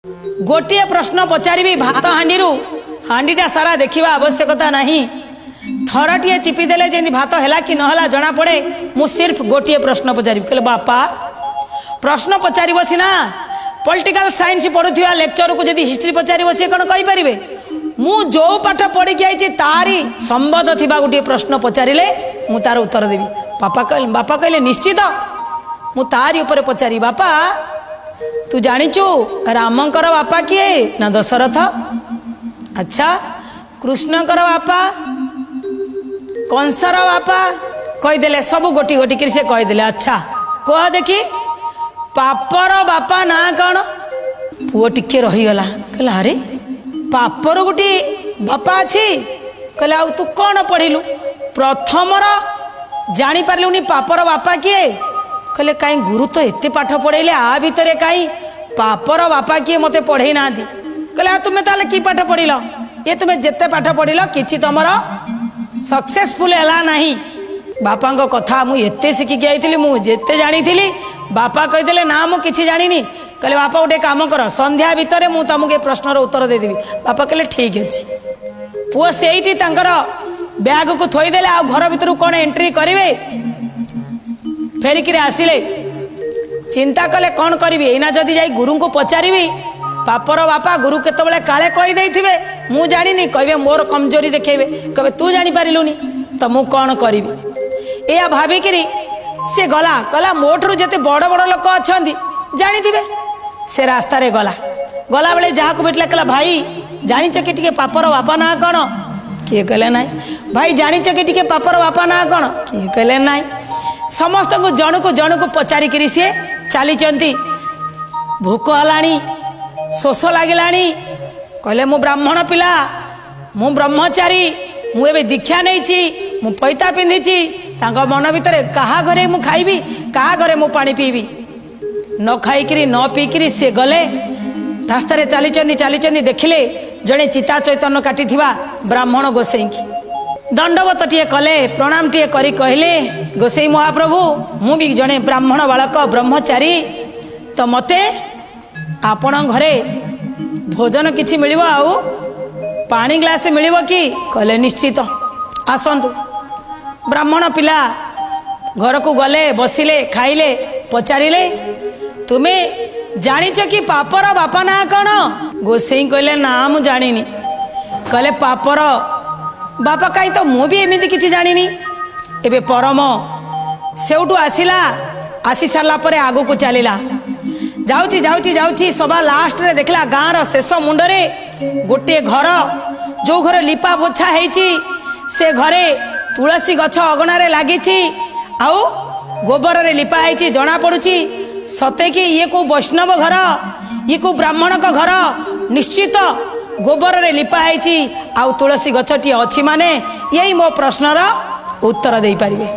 ଗୋଟିଏ ପ୍ରଶ୍ନ ପଚାରିବି, ଭାତ ହାଣ୍ଡିରୁ ହାଣ୍ଡିଟା ସାରା ଦେଖିବା ଆବଶ୍ୟକତା ନାହିଁ। ଥରଟିଏ ଚିପିଦେଲେ ଯେମିତି ଭାତ ହେଲା କି ନହେଲା ଜଣାପଡ଼େ। ମୁଁ ସିର୍ଫ ଗୋଟିଏ ପ୍ରଶ୍ନ ପଚାରିବି। କହିଲେ, ବାପା, ପ୍ରଶ୍ନ ପଚାରିବ ସିନା, ପଲିଟିକାଲ ସାଇନ୍ସ ପଢ଼ୁଥିବା ଲେକ୍ଚରକୁ ଯଦି ହିଷ୍ଟ୍ରି ପଚାରିବ, ସିଏ କ'ଣ କହିପାରିବେ? ମୁଁ ଯେଉଁ ପାଠ ପଢ଼ିକି ଆଇଛି, ତାରି ସମ୍ବନ୍ଧ ଥିବା ଗୋଟିଏ ପ୍ରଶ୍ନ ପଚାରିଲେ ମୁଁ ତାର ଉତ୍ତର ଦେବି। ବାପା କହିଲେ, ନିଶ୍ଚିତ ମୁଁ ତାରି ଉପରେ ପଚାରିବି। ବାପା, ତୁ ଜାଣିଛୁ ରାମଙ୍କର ବାପା କିଏ? ନା, ଦଶରଥ। ଆଚ୍ଛା, କୃଷ୍ଣଙ୍କର ବାପା? କଂସର ବାପା? କହିଦେଲେ ସବୁ, ଗୋଟି ଗୋଟି କରି ସେ କହିଦେଲେ। ଆଚ୍ଛା, କୁହ ଦେଖି, ପାପର ବାପା ନାଁ କ'ଣ? ପୁଅ ଟିକେ ରହିଗଲା। କହିଲା, ଆରେ, ପାପର ଗୋଟିଏ ବାପା ଅଛି? କହିଲେ, ଆଉ ତୁ କ'ଣ ପଢ଼ିଲୁ? ପ୍ରଥମର ଜାଣିପାରିଲୁନି ପାପର ବାପା କିଏ? କହିଲେ, କାହିଁ, ଗୁରୁ ତ ଏତେ ପାଠ ପଢ଼େଇଲେ, ଆ ଭିତରେ କାହିଁ ପାପର ବାପା କିଏ ମୋତେ ପଢ଼େଇ ନାହାନ୍ତି। କହିଲେ, ଆଉ ତୁମେ ତାହେଲେ କି ପାଠ ପଢ଼ିଲ? ଇଏ ତୁମେ ଯେତେ ପାଠ ପଢ଼ିଲ, କିଛି ତମର ସକ୍ସେସଫୁଲ ହେଲା ନାହିଁ। ବାପାଙ୍କ କଥା, ମୁଁ ଏତେ ଶିଖିକି ଆଇଥିଲି, ମୁଁ ଯେତେ ଜାଣିଥିଲି, ବାପା କହିଦେଲେ, ନା, ମୁଁ କିଛି ଜାଣିନି। କହିଲେ, ବାପା, ଗୋଟେ କାମ କର, ସନ୍ଧ୍ୟା ଭିତରେ ମୁଁ ତମକୁ ଏ ପ୍ରଶ୍ନର ଉତ୍ତର ଦେଇଦେବି। ବାପା କହିଲେ, ଠିକ୍ ଅଛି। ପୁଅ ସେଇଠି ତାଙ୍କର ବ୍ୟାଗକୁ ଥୋଇଦେଲେ, ଆଉ ଘର ଭିତରକୁ କ'ଣ ଏଣ୍ଟ୍ରି କରିବେ, ଫେରିକିରି ଆସିଲେ। ଚିନ୍ତା କଲେ, କ'ଣ କରିବି ଏଇନା? ଯଦି ଯାଇ ଗୁରୁଙ୍କୁ ପଚାରିବି ପାପର ବାପା, ଗୁରୁ କେତେବେଳେ କାଳେ କହିଦେଇଥିବେ, ମୁଁ ଜାଣିନି, କହିବେ, ମୋର କମଜୋରି ଦେଖେଇବେ, କହିବେ ତୁ ଜାଣିପାରିଲୁନି, ତ ମୁଁ କ'ଣ କରିବି? ଏଇଆ ଭାବିକିରି ସେ ଗଲା। କହିଲା, ମୋଠାରୁ ଯେତେ ବଡ଼ ବଡ଼ ଲୋକ ଅଛନ୍ତି, ଜାଣିଥିବେ। ସେ ରାସ୍ତାରେ ଗଲା। ଗଲାବେଳେ ଯାହାକୁ ଭେଟିଲା, କହିଲା, ଭାଇ, ଜାଣିଛ କି ଟିକେ ପାପର ବାପା ନାଁ କ'ଣ? କିଏ କହିଲେ ନାହିଁ। ଭାଇ, ଜାଣିଛ କି ଟିକେ ପାପର ବାପା ନାଁ କ'ଣ? କିଏ କହିଲେ ନାହିଁ। ସମସ୍ତଙ୍କୁ ଜଣକୁ ଜଣକୁ ପଚାରିକିରି ସିଏ ଚାଲିଛନ୍ତି। ଭୋକ ହେଲାଣି, ଶୋଷ ଲାଗିଲାଣି। କହିଲେ, ମୁଁ ବ୍ରାହ୍ମଣ ପିଲା, ମୁଁ ବ୍ରହ୍ମଚାରୀ, ମୁଁ ଏବେ ଦୀକ୍ଷା ନେଇଛି, ମୁଁ ପଇତା ପିନ୍ଧିଛି। ତାଙ୍କ ମନ ଭିତରେ, କାହା ଘରେ ମୁଁ ଖାଇବି, କାହା ଘରେ ମୁଁ ପାଣି ପିଇବି? ନ ଖାଇକିରି ନ ପିଇକିରି ସେ ଗଲେ। ରାସ୍ତାରେ ଚାଲିଛନ୍ତି, ଚାଲିଛନ୍ତି, ଦେଖିଲେ ଜଣେ ଚିତା ଚୈତନ୍ୟ କାଟିଥିବା ବ୍ରାହ୍ମଣ ଗୋସେଇଁକି। ଦଣ୍ଡବତଟିଏ କଲେ, ପ୍ରଣାମଟିଏ କରି କହିଲେ, ଗୋସେଇ ମହାପ୍ରଭୁ, ମୁଁ ବି ଜଣେ ବ୍ରାହ୍ମଣ ବାଳକ, ବ୍ରହ୍ମଚାରୀ, ତ ମୋତେ ଆପଣଙ୍କ ଘରେ ଭୋଜନ କିଛି ମିଳିବ ଆଉ ପାଣି ଗ୍ଲାସ ମିଳିବ କି? କହିଲେ, ନିଶ୍ଚିତ ଆସନ୍ତୁ। ବ୍ରାହ୍ମଣ ପିଲା ଘରକୁ ଗଲେ, ବସିଲେ, ଖାଇଲେ। ପଚାରିଲେ, ତୁମେ ଜାଣିଛ କି ପାପର ବାପା ନାଁ କ'ଣ? ଗୋସେଇ କହିଲେ, ନା, ମୁଁ ଜାଣିନି। କହିଲେ, ପାପର ବାପା କାହିଁ ତ ମୁଁ ବି ଏମିତି କିଛି ଜାଣିନି। ଏବେ ପରମ ସେଇଠୁ ଆସିଲା। ଆସି ସାରିଲା ପରେ ଆଗକୁ ଚାଲିଲା। ଯାଉଛି, ଯାଉଛି, ଯାଉଛି, ସବା ଲାଷ୍ଟରେ ଦେଖିଲା ଗାଁର ଶେଷ ମୁଣ୍ଡରେ ଗୋଟିଏ ଘର, ଯୋଉ ଘରେ ଲିପା ପୋଛା ହେଇଛି। ସେ ଘରେ ତୁଳସୀ ଗଛ ଅଗଣାରେ ଲାଗିଛି ଆଉ ଗୋବରରେ ଲିପା ହେଇଛି। ଜଣା ପଡୁଛି ସତେ କି ଇଏ କୋଉ ବୈଷ୍ଣବ ଘର, ଇଏ କୋଉ ବ୍ରାହ୍ମଣଙ୍କ ଘର। ନିଶ୍ଚିତ ଗୋବରରେ ଲିପା ହେଇଛି ଆଉ ତୁଳସୀ ଗଛଟିଏ ଅଛି, ମାନେ ଏଇ ମୋ ପ୍ରଶ୍ନର ଉତ୍ତର ଦେଇପାରିବେ।